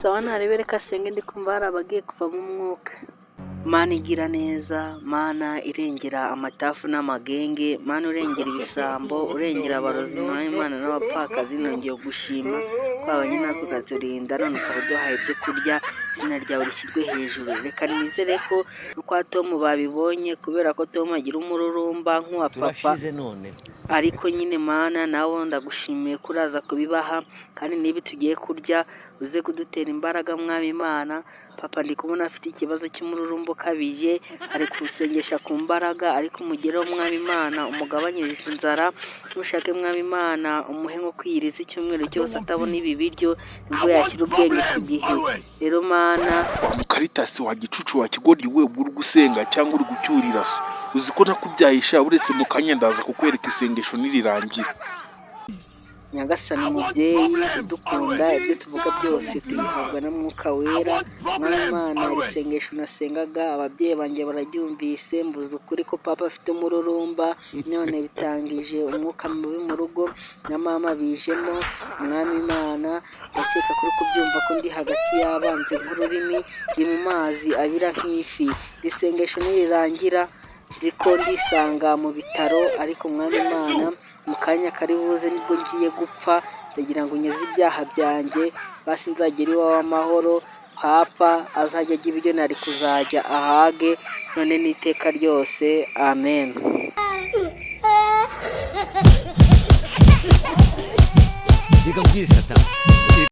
Sawa, ntarebe, reka senge, ndi kumva hari abagiye kuvamo umwuka. Mana igira neza, Mana irengera amatafu n'amagenge, Mana urengera ibisambo, urengera abarozi, Imana n'abapfakazi, nongeye gushima ko wabanye natwe ukaturinda, none ukaba uduhaye ibyo kurya, izina ryawe rishyirwe hejuru. Reka nizere ko no kwa Tom babibonye, kubera ko Tom agira umururumba nk'uwa papa. Turashize none. Ariko nyine Mana, nawe ndagushimiye ko uraza kubibaha, kandi niba tugiye kurya uze kudutera imbaraga, Mwami Imana. Papa ndi kubona afite ikibazo cy'umururumba ukabije, ari kuwusengesha ku mbaraga, ariko umugereho, Mwami Imana, umugabanyirize inzara. Nushake, Mwami Imana, umuhe nko kwiyiriza icyumweru cyose atabona ibi biryo, nibwo yashyira ubwenge ku gihe. Rero Mana. Wa mukaritasi, wa gicucu, wa kigoryi we, ubwo uri gusenga cyangwa uri gucyurira so? Uzi ko nakubyaye sha? Uretse mu kanya ndaza kukwereka isengesho nirirangira. Nyagasani mubyeyi udukunda, ibyo tuvuga byose tubihabwa na Mwuka Wera. Mwami Imana, iri sengesho nasengaga ababyeyi banjye bararyumvise. Mvuze ukuri ko papa afite umururumba, none bitangije umwuka mubi mu rugo, na mama bijemo. Mwami Imana, ndakeka kuri kubyumva ko ndi hagati y'abanzi nk'ururimi, ndi mu mazi abira nk'ifi. Iri sengesho nirirangira ndiko ndisanga mu bitaro, ariko Mwami Imana, mu kanya kari buze nibwo ngiye gupfa. Ndagira ngo unyeze ibyaha byanjye, basi nzagere iwawe amahoro. Papa azajya ajya ibiryo nari kuzajya ahage, none n'iteka ryose, amen. Reka mbwire Satani.